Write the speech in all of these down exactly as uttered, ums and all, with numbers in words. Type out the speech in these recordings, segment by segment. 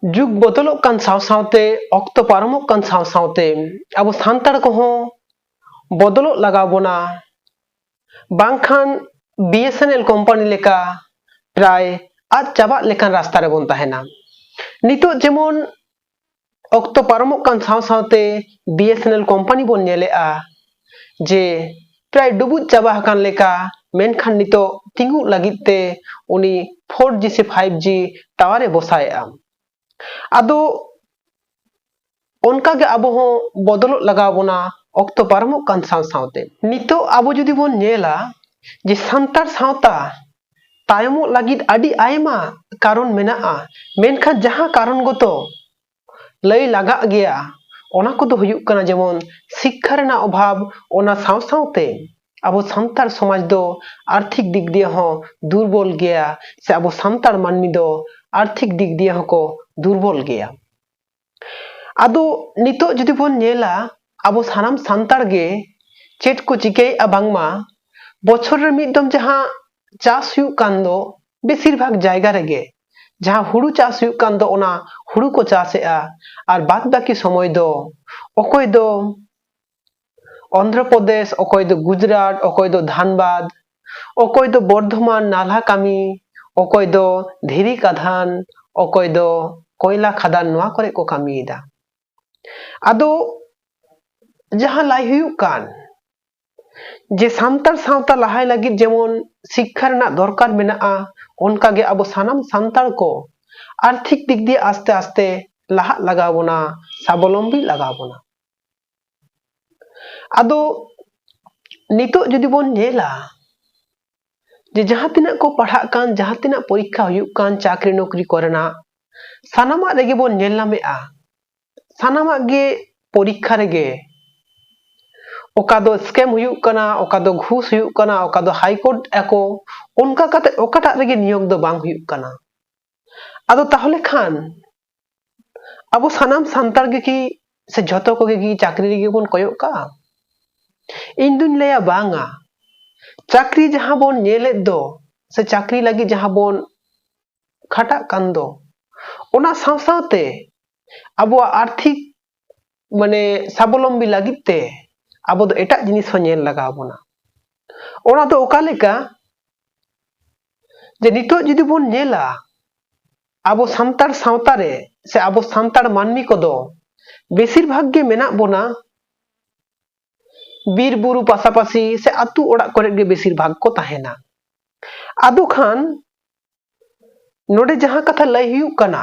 ᱡᱩᱜᱽ ᱵᱚᱫᱚᱞᱚᱜ ᱠᱟᱱ ᱥᱟᱶ ᱥᱟᱶᱛᱮ, ᱚᱠᱛᱚ ᱯᱟᱨᱚᱢᱚᱜ ᱠᱟᱱ ᱥᱟᱶ ᱥᱟᱶᱛᱮ ᱟᱵᱚ ᱥᱟᱱᱛᱟᱲ ᱠᱚᱦᱚᱸ ᱵᱚᱫᱚᱞᱚᱜ ᱞᱟᱜᱟᱣ ᱵᱚᱱᱟ, ᱵᱟᱝᱠᱷᱟᱱ B S N L company ᱞᱮᱠᱟ ᱯᱨᱟᱭ ᱟᱫ ᱪᱟᱵᱟᱜ ᱞᱮᱠᱟᱱ ᱨᱟᱥᱛᱟ ᱨᱮᱵᱚᱱ ᱛᱟᱦᱮᱱᱟ᱾ ᱱᱤᱛᱚᱜ ᱡᱮᱢᱚᱱ ᱚᱠᱛᱚ ᱯᱟᱨᱚᱢᱚᱜ ᱠᱟᱱ ᱥᱟᱶ ᱥᱟᱶᱛᱮ B S N L company ᱵᱚᱱ ᱧᱮᱞᱮᱜᱼᱟ ᱡᱮ ᱯᱨᱟᱭ ᱰᱩᱵᱩᱡ ᱪᱟᱵᱟ ᱟᱠᱟᱱ ᱞᱮᱠᱟ, ᱢᱮᱱᱠᱷᱟᱱ ᱱᱤᱛᱚᱜ ᱛᱤᱸᱜᱩᱜ ᱞᱟᱹᱜᱤᱫ ᱛᱮ ᱩᱱᱤ ᱯᱷᱳᱨ ᱡᱤ ᱥᱮ ᱯᱷᱟᱭᱤᱵᱷ ᱡᱤ ᱴᱟᱣᱟᱨ ᱮ ᱵᱚᱥᱟᱭᱮᱜᱼᱟ᱾ ᱟᱫᱚ ᱚᱱᱠᱟ ᱜᱮ ᱟᱵᱚ ᱦᱚᱸ ᱵᱚᱫᱚᱞᱚᱜ ᱞᱟᱜᱟᱣ ᱵᱚᱱᱟ ᱚᱠᱛᱚ ᱯᱟᱨᱚᱢᱚᱜ ᱠᱟᱱ ᱥᱟᱶ ᱥᱟᱶᱛᱮ᱾ ᱱᱤᱛᱚᱜ ᱟᱵᱚ ᱡᱩᱫᱤ ᱵᱚᱱ ᱧᱮᱞᱟ ᱡᱮ ᱥᱟᱱᱛᱟᱲ ᱥᱟᱶᱛᱟ ᱛᱟᱭᱚᱢᱚᱜ ᱞᱟᱹᱜᱤᱫ ᱟᱹᱰᱤ ᱟᱭᱢᱟ ᱠᱟᱨᱚᱱ ᱢᱮᱱᱟᱜᱼᱟ, ᱢᱮᱱᱠᱷᱟᱱ ᱡᱟᱦᱟᱸ ᱠᱟᱨᱚᱱ ᱜᱚᱛᱚ ᱞᱟᱹᱭ ᱞᱟᱜᱟᱜ ᱜᱮᱭᱟ, ᱚᱱᱟ ᱠᱚᱫᱚ ᱦᱩᱭᱩᱜ ᱠᱟᱱᱟ ᱡᱮᱢᱚᱱ ᱥᱤᱠᱠᱷᱟ ᱨᱮᱱᱟᱜ ᱚᱵᱷᱟᱵᱽ, ᱚᱱᱟ ᱥᱟᱶ ᱥᱟᱶᱛᱮ ᱟᱵᱚ ᱥᱟᱱᱛᱟᱲ ᱥᱚᱢᱟᱡᱽ ᱫᱚ ᱟᱨᱛᱷᱤᱠ ᱫᱤᱠ ᱫᱤᱭᱮ ᱦᱚᱸ ᱫᱩᱨᱵᱚᱞ ᱜᱮᱭᱟ, ᱥᱮ ᱟᱵᱚ ᱥᱟᱱᱛᱟᱲ ᱢᱟᱹᱱᱢᱤ ᱫᱚ ᱟᱨᱛᱷᱤᱠ ᱫᱤᱠ ᱫᱤᱭᱮ ᱦᱚᱸᱠᱚ ᱫᱩᱨᱵᱚᱞ ᱜᱮᱭᱟ᱾ ᱟᱫᱚ ᱱᱤᱛᱚᱜ ᱡᱩᱫᱤ ᱵᱚᱱ ᱧᱮᱞᱟ, ᱟᱵᱚ ᱥᱟᱱᱟᱢ ᱥᱟᱱᱛᱟᱲ ᱜᱮ ᱪᱮᱫ ᱠᱚ ᱪᱤᱠᱟᱹᱭᱮᱫᱼᱟ, ᱵᱟᱝᱢᱟ ᱵᱚᱪᱷᱚᱨ ᱨᱮ ᱢᱤᱫ ᱫᱚᱢ ᱡᱟᱦᱟᱸ ᱪᱟᱥ ᱦᱩᱭᱩᱜ ᱠᱟᱱ ᱫᱚ, ᱵᱮᱥᱤᱨ ᱵᱷᱟᱜᱽ ᱡᱟᱭᱜᱟ ᱨᱮᱜᱮ ᱡᱟᱦᱟᱸ ᱦᱩᱲᱩ ᱪᱟᱥ ᱦᱩᱭᱩᱜ ᱠᱟᱱ ᱫᱚ, ᱚᱱᱟ ᱦᱩᱲᱩ ᱠᱚ ᱪᱟᱥᱮᱜᱼᱟ᱾ ᱟᱨ ᱵᱟᱫ ᱵᱟᱹᱠᱤ ᱥᱚᱢᱚᱭ ᱫᱚ ᱚᱠᱚᱭ ᱫᱚ ᱚᱱᱫᱷᱨᱚ ᱯᱨᱚᱫᱮᱥ, ᱚᱠᱚᱭ ᱫᱚ ᱜᱩᱡᱽᱨᱟᱴ, ᱚᱠᱚᱭ ᱫᱚ ᱫᱷᱟᱱᱵᱟᱫᱽ, ᱚᱠᱚᱭ ᱫᱚ ᱵᱚᱨᱫᱷᱚᱢᱟᱱ ᱱᱟᱞᱦᱟ ᱠᱟᱹᱢᱤ, ᱚᱠᱚᱭ ᱫᱚ ᱫᱷᱤᱨᱤ ᱠᱟᱫᱷᱟᱱ, ᱚᱠᱚᱭ ᱫᱚ ᱠᱚᱭᱞᱟ ᱠᱷᱟᱫᱟᱱ, ᱱᱚᱣᱟ ᱠᱚᱨᱮ ᱠᱚ ᱠᱟᱹᱢᱤᱭᱮᱫᱟ᱾ ᱟᱫᱚ ᱡᱟᱦᱟᱸ ᱞᱟᱹᱭ ᱦᱩᱭᱩᱜ ᱠᱟᱱ ᱡᱮ ᱥᱟᱱᱛᱟᱲ ᱥᱟᱶᱛᱟ ᱞᱟᱦᱟᱭ ᱞᱟᱹᱜᱤᱫ ᱡᱮᱢᱚᱱ ᱥᱤᱠᱠᱷᱟ ᱨᱮᱱᱟᱜ ᱫᱚᱨᱠᱟᱨ ᱢᱮᱱᱟᱜᱼᱟ, ᱚᱱᱠᱟᱜᱮ ᱟᱵᱚ ᱥᱟᱱᱟᱢ ᱥᱟᱱᱛᱟᱲ ᱠᱚ ᱟᱨᱛᱷᱤᱠ ᱫᱤᱠ ᱫᱤᱭᱮ ᱟᱥᱛᱮ ᱟᱥᱛᱮ ᱞᱟᱦᱟᱜ ᱞᱟᱜᱟᱣ ᱵᱚᱱᱟ, ᱥᱟᱵᱚᱞᱚᱢᱵᱤ ᱞᱟᱜᱟᱣ ᱵᱚᱱᱟ᱾ ᱟᱫᱚ ᱱᱤᱛᱚᱜ ᱡᱩᱫᱤ ᱵᱚᱱ ᱧᱮᱞᱟ ᱡᱮ ᱡᱟᱦᱟᱸ ᱛᱤᱱᱟᱹᱜ ᱠᱚ ᱯᱟᱲᱦᱟᱜ ᱠᱟᱱ, ᱡᱟᱦᱟᱸ ᱛᱤᱱᱟᱹᱜ ᱯᱚᱨᱤᱠᱠᱷᱟ ᱦᱩᱭᱩᱜ ᱠᱟᱱ ᱪᱟᱹᱠᱨᱤ ᱱᱚᱠᱨᱤ ᱠᱚᱨᱮᱱᱟᱜ, ᱥᱟᱱᱟᱢᱟᱜ ᱨᱮᱜᱮ ᱵᱚᱱ ᱧᱮᱞ ᱧᱟᱢᱮᱜᱼᱟ, ᱥᱟᱱᱟᱢᱟᱜ ᱜᱮ ᱯᱚᱨᱤᱠᱠᱷᱟ ᱨᱮᱜᱮ ᱚᱠᱟ ᱫᱚ scam ᱦᱩᱭᱩᱜ ᱠᱟᱱᱟ, ᱚᱠᱟ ᱫᱚ ᱜᱷᱩᱥ ᱦᱩᱭᱩᱜ ᱠᱟᱱᱟ, ᱚᱠᱟ ᱫᱚ high court ᱟᱠᱚ, ᱚᱱᱠᱟ ᱠᱟᱛᱮ ᱚᱠᱟᱴᱟᱜ ᱨᱮᱜᱮ ᱱᱤᱭᱳᱜᱽ ᱫᱚ ᱵᱟᱝ ᱦᱩᱭᱩᱜ ᱠᱟᱱᱟ᱾ ᱟᱫᱚ ᱛᱟᱦᱚᱞᱮ ᱠᱷᱟᱱ ᱟᱵᱚ ᱥᱟᱱᱟᱢ ᱥᱟᱱᱛᱟᱲ ᱜᱮ ᱠᱤ ᱥᱮ ᱡᱷᱚᱛᱚ ᱠᱚᱜᱮ ᱠᱤ ᱪᱟᱹᱠᱨᱤ ᱨᱮᱜᱮ ᱵᱚᱱ ᱠᱚᱭᱚᱜ ᱠᱟᱜᱼᱟ? ᱤᱧ ᱫᱩᱧ ᱞᱟᱹᱭᱟ ᱵᱟᱝᱟ᱾ ᱪᱟᱹᱠᱨᱤ ᱡᱟᱦᱟᱸ ᱵᱚᱱ ᱧᱮᱞᱮᱫ ᱫᱚ, ᱥᱮ ᱪᱟᱹᱠᱨᱤ ᱞᱟᱹᱜᱤᱫ ᱡᱟᱦᱟᱸ ᱵᱚᱱ ᱠᱷᱟᱴᱟᱜ ᱠᱟᱱ ᱫᱚ, ᱚᱱᱟ ᱥᱟᱶ ᱥᱟᱶᱛᱮ ᱟᱵᱚᱣᱟᱜ ᱟᱨᱛᱷᱤᱠ ᱢᱟᱱᱮ ᱥᱟᱵᱚᱞᱚᱢᱵᱤ ᱞᱟᱹᱜᱤᱫ ᱛᱮ ᱟᱵᱚ ᱫᱚ ᱮᱴᱟᱜ ᱡᱤᱱᱤᱥ ᱦᱚᱸ ᱧᱮᱞ ᱞᱟᱜᱟᱣ ᱵᱚᱱᱟ᱾ ᱚᱱᱟ ᱫᱚ ᱚᱠᱟ ᱞᱮᱠᱟ? ᱡᱮ ᱱᱤᱛᱚᱜ ᱡᱩᱫᱤ ᱵᱚᱱ ᱧᱮᱞᱟ, ᱟᱵᱚ ᱥᱟᱱᱛᱟᱲ ᱥᱟᱶᱛᱟ ᱨᱮ ᱥᱮ ᱟᱵᱚ ᱥᱟᱱᱛᱟᱲ ᱢᱟᱹᱱᱢᱤ ᱠᱚᱫᱚ ᱵᱮᱥᱤᱨ ᱵᱷᱟᱜᱽ ᱜᱮ ᱢᱮᱱᱟᱜ ᱵᱚᱱᱟ ᱵᱤᱨ ᱵᱩᱨᱩ ᱯᱟᱥᱟᱯᱟᱥᱤ ᱥᱮ ᱟᱹᱛᱩ ᱚᱲᱟᱜ ᱠᱚᱨᱮ ᱜᱮ ᱵᱮᱥᱤᱨ ᱵᱷᱟᱜᱽ ᱠᱚ ᱛᱟᱦᱮᱱᱟ᱾ ᱟᱫᱚ ᱠᱷᱟᱱ ᱱᱚᱰᱮ ᱡᱟᱦᱟᱸ ᱠᱟᱛᱷᱟ ᱞᱟᱹᱭ ᱦᱩᱭᱩᱜ ᱠᱟᱱᱟ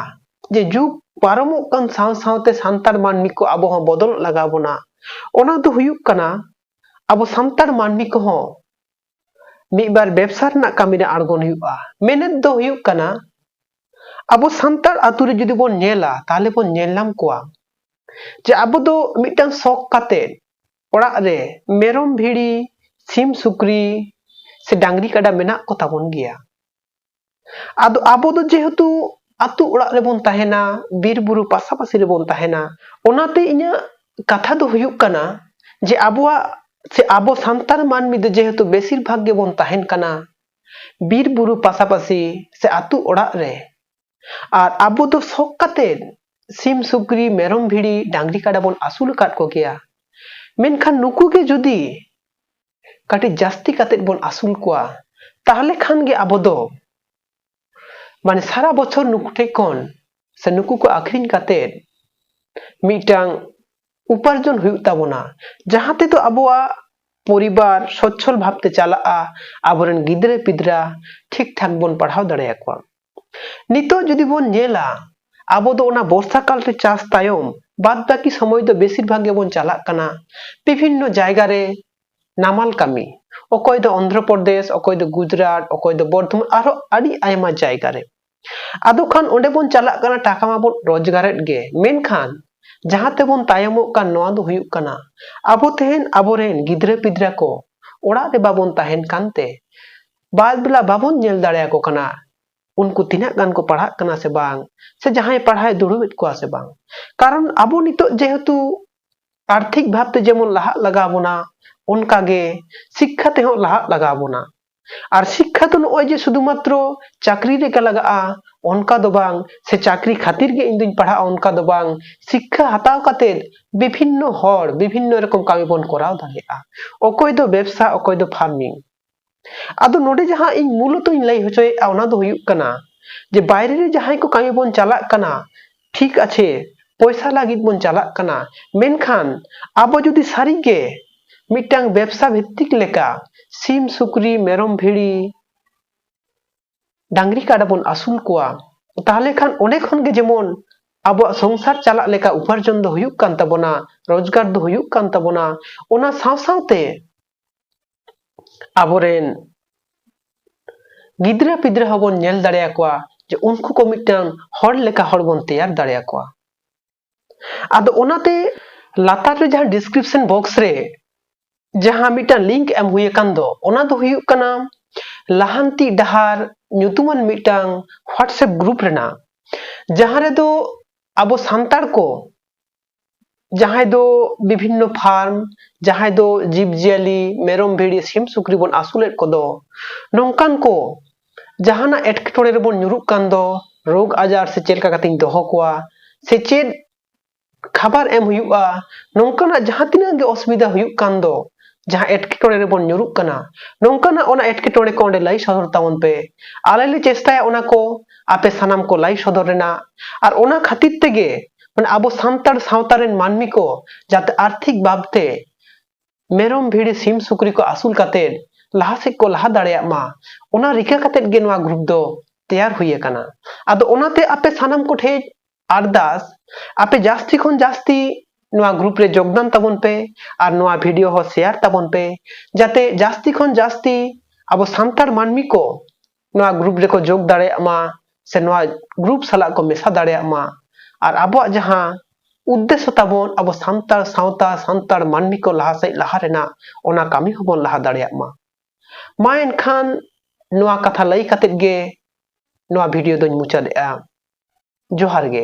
ᱡᱮ ᱡᱩᱜᱽ ᱯᱟᱨᱚᱢᱚᱜ ᱠᱟᱱ ᱥᱟᱶ ᱥᱟᱶᱛᱮ ᱥᱟᱱᱛᱟᱲ ᱢᱟᱹᱱᱢᱤ ᱠᱚ ᱟᱵᱚ ᱦᱚᱸ ᱵᱚᱫᱚᱞᱚᱜ ᱞᱟᱜᱟᱣ ᱵᱚᱱᱟ, ᱚᱱᱟ ᱫᱚ ᱦᱩᱭᱩᱜ ᱠᱟᱱᱟ ᱟᱵᱚ ᱥᱟᱱᱛᱟᱲ ᱢᱟᱹᱱᱢᱤ ᱠᱚᱦᱚᱸ ᱢᱤᱫ ᱵᱟᱨ ᱵᱮᱵᱽᱥᱟ ᱨᱮᱱᱟᱜ ᱠᱟᱹᱢᱤ ᱨᱮ ᱟᱬᱜᱚᱱ ᱦᱩᱭᱩᱜᱼᱟ᱾ ᱢᱮᱱᱮᱫ ᱫᱚ ᱦᱩᱭᱩᱜ ᱠᱟᱱᱟ, ᱟᱵᱚ ᱥᱟᱱᱛᱟᱲ ᱟᱹᱛᱩ ᱨᱮ ᱡᱩᱫᱤ ᱵᱚᱱ ᱧᱮᱞᱟ, ᱛᱟᱦᱚᱞᱮ ᱵᱚᱱ ᱧᱮᱞ ᱧᱟᱢ ᱠᱚᱣᱟ ᱡᱮ ᱟᱵᱚ ᱫᱚ ᱢᱤᱫᱴᱟᱝ ᱥᱚᱠ ᱠᱟᱛᱮ ᱚᱲᱟᱜ ᱨᱮ ᱢᱮᱨᱚᱢ, ᱵᱷᱤᱲᱤ, ᱥᱤᱢ, ᱥᱩᱠᱨᱤ ᱥᱮ ᱰᱟᱝᱨᱤ, ᱠᱟᱰᱟ ᱢᱮᱱᱟᱜ ᱠᱚ ᱛᱟᱵᱚᱱ ᱜᱮᱭᱟ᱾ ᱟᱫᱚ ᱟᱵᱚ ᱫᱚ ᱡᱮᱦᱮᱛᱩ ᱟᱹᱛᱩ ᱚᱲᱟᱜ ᱨᱮᱵᱚᱱ ᱛᱟᱦᱮᱱᱟ, ᱵᱤᱨ ᱵᱩᱨᱩ ᱯᱟᱥᱟᱯᱟᱥᱤ ᱨᱮᱵᱚᱱ ᱛᱟᱦᱮᱱᱟ, ᱚᱱᱟᱛᱮ ᱤᱧᱟᱹᱜ ᱠᱟᱛᱷᱟ ᱫᱚ ᱦᱩᱭᱩᱜ ᱠᱟᱱᱟ ᱡᱮ ᱟᱵᱚᱣᱟᱜ ᱥᱮ ᱟᱵᱚ ᱥᱟᱱᱛᱟᱲ ᱢᱟᱹᱱᱢᱤ ᱫᱚ ᱡᱮᱦᱮᱛᱩ ᱵᱮᱥᱤᱨ ᱵᱷᱟᱜᱽ ᱜᱮᱵᱚᱱ ᱛᱟᱦᱮᱱ ᱠᱟᱱᱟ ᱵᱤᱨ ᱵᱩᱨᱩ ᱯᱟᱥᱟᱯᱟᱥᱤ ᱥᱮ ᱟᱹᱛᱩ ᱚᱲᱟᱜ ᱨᱮ, ᱟᱨ ᱟᱵᱚ ᱫᱚ ᱥᱚᱠ ᱠᱟᱛᱮ ᱥᱤᱢ, ᱥᱩᱠᱨᱤ, ᱢᱮᱨᱚᱢ, ᱵᱷᱤᱲᱤ, ᱰᱟᱝᱨᱤ, ᱠᱟᱰᱟ ᱵᱚᱱ ᱟᱹᱥᱩᱞ ᱟᱠᱟᱫ ᱠᱚᱜᱮᱭᱟ᱾ ᱢᱮᱱᱠᱷᱟᱱ ᱱᱩᱠᱩ ᱜᱮ ᱡᱩᱫᱤ ᱠᱟᱹᱴᱤᱡ ᱡᱟᱹᱥᱛᱤ ᱠᱟᱛᱮ ᱵᱚᱱ ᱟᱹᱥᱩᱞ ᱠᱚᱣᱟ, ᱛᱟᱦᱚᱞᱮ ᱠᱷᱟᱱ ᱜᱮ ᱟᱵᱚ ᱫᱚ ᱢᱟᱱᱮ ᱥᱟᱨᱟ ᱵᱚᱪᱷᱚᱨ ᱱᱩᱠᱩ ᱴᱷᱮᱡ ᱠᱷᱚᱱ ᱥᱮ ᱱᱩᱠᱩ ᱠᱚ ᱟᱹᱠᱷᱨᱤᱧ ᱠᱟᱛᱮ ᱢᱤᱫᱴᱟᱝ ᱩᱯᱟᱨᱡᱚᱱ ᱦᱩᱭᱩᱜ ᱛᱟᱵᱚᱱᱟ, ᱡᱟᱦᱟᱸ ᱛᱮᱫᱚ ᱟᱵᱚᱣᱟᱜ ᱯᱚᱨᱤᱵᱟᱨ ᱥᱚᱪᱷᱚᱞ ᱵᱷᱟᱵᱛᱮ ᱪᱟᱞᱟᱜᱼᱟ, ᱟᱵᱚᱨᱮᱱ ᱜᱤᱫᱽᱨᱟᱹ ᱯᱤᱫᱽᱨᱟᱹ ᱴᱷᱤᱠ ᱴᱷᱟᱠ ᱵᱚᱱ ᱯᱟᱲᱦᱟᱣ ᱫᱟᱲᱮᱭᱟᱠᱚᱣᱟ᱾ ᱱᱤᱛᱚᱜ ᱡᱩᱫᱤ ᱵᱚᱱ ᱧᱮᱞᱟ, ᱟᱵᱚ ᱫᱚ ᱚᱱᱟ ᱵᱚᱨᱥᱟ ᱠᱟᱞ ᱨᱮ ᱪᱟᱥ ᱛᱟᱭᱚᱢ ᱵᱟᱫ ᱵᱟᱹᱠᱤ ᱥᱚᱢᱚᱭ ᱫᱚ ᱵᱮᱥᱤᱨ ᱵᱷᱟᱜᱽ ᱜᱮᱵᱚᱱ ᱪᱟᱞᱟᱜ ᱠᱟᱱᱟ ᱵᱤᱵᱷᱤᱱᱱᱚ ᱡᱟᱭᱜᱟ ᱨᱮ ᱱᱟᱢᱟᱞ ᱠᱟᱹᱢᱤ, ᱚᱠᱚᱭ ᱫᱚ ᱚᱱᱫᱷᱨᱚ ᱯᱨᱚᱫᱮᱥ, ᱚᱠᱚᱭ ᱫᱚ ᱜᱩᱡᱽᱨᱟᱴ, ᱚᱠᱚᱭ ᱫᱚ ᱵᱚᱨᱫᱷᱚᱢᱟᱱ, ᱟᱨᱦᱚᱸ ᱟᱹᱰᱤ ᱟᱭᱢᱟ ᱡᱟᱭᱜᱟ ᱨᱮ᱾ ᱟᱫᱚ ᱠᱷᱟᱱ ᱚᱸᱰᱮ ᱵᱚᱱ ᱪᱟᱞᱟᱜ ᱠᱟᱱᱟ, ᱴᱟᱠᱟ ᱢᱟᱵᱚᱱ ᱨᱳᱡᱽᱜᱟᱨᱮᱫ ᱜᱮ, ᱢᱮᱱᱠᱷᱟᱱ ᱡᱟᱦᱟᱸ ᱛᱮᱵᱚᱱ ᱛᱟᱭᱚᱢᱚᱜ ᱠᱟᱱ, ᱱᱚᱣᱟ ᱫᱚ ᱦᱩᱭᱩᱜ ᱠᱟᱱᱟ ᱟᱵᱚ ᱛᱮᱦᱮᱧ ᱟᱵᱚᱨᱮᱱ ᱜᱤᱫᱽᱨᱟᱹ ᱯᱤᱫᱽᱨᱟᱹ ᱠᱚ ᱚᱲᱟᱜ ᱨᱮ ᱵᱟᱵᱚᱱ ᱛᱟᱦᱮᱱ ᱠᱟᱱᱛᱮ ᱵᱟᱨ ᱵᱮᱞᱟ ᱵᱟᱵᱚᱱ ᱧᱮᱞ ᱫᱟᱲᱮᱭᱟᱠᱚ ᱠᱟᱱᱟ ᱩᱱᱠᱩ ᱛᱤᱱᱟᱹᱜ ᱜᱟᱱ ᱠᱚ ᱯᱟᱲᱦᱟᱜ ᱠᱟᱱᱟ ᱥᱮ ᱵᱟᱝ, ᱥᱮ ᱡᱟᱦᱟᱸᱭ ᱯᱟᱲᱦᱟᱣ ᱫᱩᱲᱩᱵᱮᱫ ᱠᱚᱣᱟ ᱥᱮ ᱵᱟᱝ᱾ ᱠᱟᱨᱚᱱ ᱟᱵᱚ ᱱᱤᱛᱚᱜ ᱡᱮᱦᱮᱛᱩ ᱟᱨᱛᱷᱤᱠ ᱵᱷᱟᱵᱛᱮ ᱡᱮᱢᱚᱱ ᱞᱟᱦᱟᱜ ᱞᱟᱜᱟᱣ ᱵᱚᱱᱟ, ᱚᱱᱠᱟᱜᱮ ᱥᱤᱠᱠᱷᱟ ᱛᱮᱦᱚᱸ ᱞᱟᱦᱟᱜ ᱞᱟᱜᱟᱣ ᱵᱚᱱᱟ᱾ ᱟᱨ ᱥᱤᱠᱠᱷᱟ ᱫᱚ ᱱᱚᱜᱼᱚᱭ ᱡᱮ ᱥᱩᱫᱷᱩ ᱢᱟᱛᱨᱚ ᱪᱟᱹᱠᱨᱤ ᱨᱮᱜᱮ ᱞᱟᱜᱟᱜᱼᱟ ᱚᱱᱠᱟ ᱫᱚ ᱵᱟᱝ, ᱥᱮ ᱪᱟᱹᱠᱨᱤ ᱠᱷᱟᱹᱛᱤᱨ ᱜᱮ ᱤᱧ ᱫᱩᱧ ᱯᱟᱲᱦᱟᱜᱼᱟ ᱚᱱᱠᱟ ᱫᱚ ᱵᱟᱝ᱾ ᱥᱤᱠᱠᱷᱟ ᱦᱟᱛᱟᱣ ᱠᱟᱛᱮᱫ ᱵᱤᱵᱷᱤᱱᱱᱚ ᱦᱚᱲ ᱵᱤᱵᱷᱤᱱᱱᱚ ᱨᱚᱠᱚᱢ ᱠᱟᱹᱢᱤ ᱵᱚᱱ ᱠᱚᱨᱟᱣ ᱫᱟᱲᱮᱭᱟᱜᱼᱟ᱾ ᱚᱠᱚᱭ ᱫᱚ ᱵᱮᱵᱽᱥᱟ, ᱚᱠᱚᱭ ᱫᱚ farming᱾ ᱟᱫᱚ ᱱᱚᱰᱮ ᱡᱟᱦᱟᱸ ᱤᱧ ᱢᱩᱞᱚᱛᱚᱧ ᱞᱟᱹᱭ ᱦᱚᱪᱚᱭᱮᱫᱼᱟ ᱚᱱᱟ ᱫᱚ ᱦᱩᱭᱩᱜ ᱠᱟᱱᱟ ᱡᱮ ᱵᱟᱭᱨᱮ ᱨᱮ ᱡᱟᱦᱟᱸᱭ ᱠᱚ ᱠᱟᱹᱢᱤ ᱵᱚᱱ ᱪᱟᱞᱟᱜ ᱠᱟᱱᱟ, ᱴᱷᱤᱠ ᱟᱪᱷᱮ, ᱯᱚᱭᱥᱟ ᱞᱟᱹᱜᱤᱫ ᱵᱚᱱ ᱪᱟᱞᱟᱜ ᱠᱟᱱᱟ, ᱢᱮᱱᱠᱷᱟᱱ ᱟᱵᱚ ᱡᱩᱫᱤ ᱥᱟᱹᱨᱤᱜᱮ ᱢᱤᱫᱴᱟᱝ ᱵᱮᱵᱽᱥᱟ ᱵᱷᱤᱛᱛᱤᱠ ᱞᱮᱠᱟ ᱥᱤᱢ, ᱥᱩᱠᱨᱤ, ᱢᱮᱨᱚᱢ, ᱵᱷᱤᱲᱤ, ᱰᱟᱝᱨᱤ, ᱠᱟᱰᱟ ᱵᱚᱱ ᱟᱹᱥᱩᱞ ᱠᱚᱣᱟ, ᱛᱟᱦᱚᱞᱮ ᱠᱷᱟᱱ ᱚᱸᱰᱮ ᱠᱷᱚᱱ ᱜᱮ ᱡᱮᱢᱚᱱ ᱟᱵᱚᱣᱟᱜ ᱥᱚᱝᱥᱟᱨ ᱪᱟᱞᱟᱜ ᱞᱮᱠᱟ ᱩᱯᱟᱨᱡᱚᱱ ᱫᱚ ᱦᱩᱭᱩᱜ ᱠᱟᱱ ᱛᱟᱵᱚᱱᱟ, ᱨᱳᱡᱽᱜᱟᱨ ᱫᱚ ᱦᱩᱭᱩᱜ ᱠᱟᱱ ᱛᱟᱵᱚᱱᱟ᱾ ᱚᱱᱟ ᱥᱟᱶ ᱥᱟᱶᱛᱮ ᱟᱵᱚᱨᱮᱱ ᱜᱤᱫᱽᱨᱟᱹ ᱯᱤᱫᱽᱨᱟᱹ ᱦᱚᱸᱵᱚᱱ ᱧᱮᱞ ᱫᱟᱲᱮᱭᱟᱠᱚᱣᱟ ᱡᱮ ᱩᱱᱠᱩ ᱠᱚ ᱢᱤᱫᱴᱟᱝ ᱦᱚᱲ ᱞᱮᱠᱟ ᱦᱚᱲ ᱵᱚᱱ ᱛᱮᱭᱟᱨ ᱫᱟᱲᱮᱭᱟᱠᱚᱣᱟ᱾ ᱟᱫᱚ ᱚᱱᱟᱛᱮ ᱞᱟᱛᱟᱨ ᱨᱮ ᱡᱟᱦᱟᱸ description box ᱨᱮ ᱡᱟᱦᱟᱸ ᱢᱤᱫᱴᱟᱝ link ᱮᱢ ᱦᱩᱭ ᱟᱠᱟᱱ ᱫᱚ, ᱚᱱᱟ ᱫᱚ ᱦᱩᱭᱩᱜ ᱠᱟᱱᱟ ᱞᱟᱦᱟᱱᱛᱤ ᱰᱟᱦᱟᱨ ᱧᱩᱛᱩᱢᱟᱱ ᱢᱤᱫᱴᱟᱝ WhatsApp group ᱨᱮᱱᱟᱜ, ᱡᱟᱦᱟᱸ ᱨᱮᱫᱚ ᱟᱵᱚ ᱥᱟᱱᱛᱟᱲ ᱠᱚ ᱡᱟᱦᱟᱸᱭ ᱫᱚ ᱵᱤᱵᱷᱤᱱᱱᱚ farm, ᱡᱟᱦᱟᱸᱭ ᱫᱚ ᱡᱤᱵᱽᱼᱡᱤᱭᱟᱹᱞᱤ, ᱢᱮᱨᱚᱢ, ᱵᱷᱤᱲᱤ, ᱥᱤᱢ, ᱥᱩᱠᱨᱤ ᱵᱚᱱ ᱟᱹᱥᱩᱞᱮᱫ ᱠᱚᱫᱚ, ᱱᱚᱝᱠᱟᱱ ᱠᱚ ᱡᱟᱦᱟᱱᱟᱜ ᱮᱴᱠᱮᱴᱚᱬᱮ ᱨᱮᱵᱚᱱ ᱧᱩᱨᱩᱜ ᱠᱟᱱ ᱫᱚ, ᱨᱳᱜᱽ ᱟᱡᱟᱨ ᱥᱮ ᱪᱮᱫ ᱞᱮᱠᱟ ᱠᱟᱛᱮᱧ ᱫᱚᱦᱚ ᱠᱚᱣᱟ, ᱥᱮ ᱪᱮᱫ ᱠᱷᱟᱵᱟᱨ ᱮᱢ ᱦᱩᱭᱩᱜᱼᱟ, ᱱᱚᱝᱠᱟᱱᱟᱜ ᱡᱟᱦᱟᱸ ᱛᱤᱱᱟᱹᱜ ᱜᱮ ᱚᱥᱩᱵᱤᱫᱷᱟ ᱦᱩᱭᱩᱜ ᱠᱟᱱ ᱫᱚ, ᱡᱟᱦᱟᱸ ᱮᱴᱠᱮᱴᱚᱬᱮ ᱨᱮᱵᱚᱱ ᱧᱩᱨᱩᱜ ᱠᱟᱱᱟ, ᱱᱚᱝᱠᱟᱱᱟᱜ ᱚᱱᱟ ᱮᱴᱠᱮᱴᱚᱬᱮ ᱠᱚ ᱚᱸᱰᱮ ᱞᱟᱹᱭ ᱥᱚᱫᱚᱨ ᱛᱟᱵᱚᱱ ᱯᱮ᱾ ᱟᱞᱮ ᱞᱮ ᱪᱮᱥᱴᱟᱭᱟ ᱚᱱᱟ ᱠᱚ ᱟᱯᱮ ᱥᱟᱱᱟᱢ ᱠᱚ ᱞᱟᱹᱭ ᱥᱚᱫᱚᱨ ᱨᱮᱱᱟᱜ᱾ ᱟᱨ ᱚᱱᱟ ᱠᱷᱟᱹᱛᱤᱨ ᱛᱮᱜᱮ ᱢᱟᱱᱮ ᱟᱵᱚ ᱥᱟᱱᱛᱟᱲ ᱥᱟᱶᱛᱟ ᱨᱮᱱ ᱢᱟᱹᱱᱢᱤ ᱠᱚ ᱡᱟᱛᱮ ᱟᱨᱛᱷᱤᱠ ᱵᱷᱟᱵᱽᱛᱮ ᱢᱮᱨᱚᱢ, ᱵᱷᱤᱲᱤ, ᱥᱤᱢ, ᱥᱩᱠᱨᱤ ᱠᱚ ᱟᱹᱥᱩᱞ ᱠᱟᱛᱮᱫ ᱞᱟᱦᱟ ᱥᱮᱫ ᱠᱚ ᱞᱟᱦᱟ ᱫᱟᱲᱮᱭᱟᱜ ᱢᱟ, ᱚᱱᱟ ᱨᱤᱠᱟᱹ ᱠᱟᱛᱮᱫ ᱜᱮ ᱱᱚᱣᱟ group ᱫᱚ ᱛᱮᱭᱟᱨ ᱦᱩᱭ ᱟᱠᱟᱱᱟ᱾ ᱟᱫᱚ ᱚᱱᱟᱛᱮ ᱟᱯᱮ ᱥᱟᱱᱟᱢ ᱠᱚᱴᱷᱮᱱ ᱟᱨᱫᱟᱥ, ᱟᱯᱮ ᱡᱟᱹᱥᱛᱤ ᱠᱷᱚᱱ ᱡᱟᱹᱥᱛᱤ ᱱᱚᱣᱟ group ᱨᱮ ᱡᱳᱜᱽᱫᱟᱱ ᱛᱟᱵᱚᱱ ᱯᱮ ᱟᱨ ᱱᱚᱣᱟ video ᱦᱚᱸ share ᱛᱟᱵᱚᱱ ᱯᱮ, ᱡᱟᱛᱮ ᱡᱟᱹᱥᱛᱤ ᱠᱷᱚᱱ ᱡᱟᱹᱥᱛᱤ ᱟᱵᱚ ᱥᱟᱱᱛᱟᱲ ᱢᱟᱹᱱᱢᱤ ᱠᱚ ᱱᱚᱣᱟ group ᱨᱮᱠᱚ ᱡᱳᱜᱽ ᱫᱟᱲᱮᱭᱟᱜ ᱢᱟ, ᱥᱮ ᱱᱚᱣᱟ group ᱥᱟᱞᱟᱜ ᱠᱚ ᱢᱮᱥᱟ ᱫᱟᱲᱮᱭᱟᱜ ᱢᱟ᱾ ᱟᱨ ᱟᱵᱚᱣᱟᱜ ᱡᱟᱦᱟᱸ ᱩᱫᱽᱫᱮᱥᱥᱚ ᱛᱟᱵᱚᱱ, ᱟᱵᱚ ᱥᱟᱱᱛᱟᱲ ᱥᱟᱶᱛᱟ, ᱥᱟᱱᱛᱟᱲ ᱢᱟᱹᱱᱢᱤ ᱠᱚ ᱞᱟᱦᱟ ᱥᱮᱫ ᱞᱟᱦᱟ ᱨᱮᱱᱟᱜ, ᱚᱱᱟ ᱠᱟᱹᱢᱤ ᱦᱚᱸᱵᱚᱱ ᱞᱟᱦᱟ ᱫᱟᱲᱮᱭᱟᱜ ᱢᱟ᱾ ᱢᱟ ᱮᱱᱠᱷᱟᱱ ᱱᱚᱣᱟ ᱠᱟᱛᱷᱟ ᱞᱟᱹᱭ ᱠᱟᱛᱮᱫ ᱜᱮ ᱱᱚᱣᱟ video ᱫᱚᱧ ᱢᱩᱪᱟᱹᱫᱮᱜᱼᱟ᱾ ᱡᱚᱦᱟᱨ ᱜᱮ᱾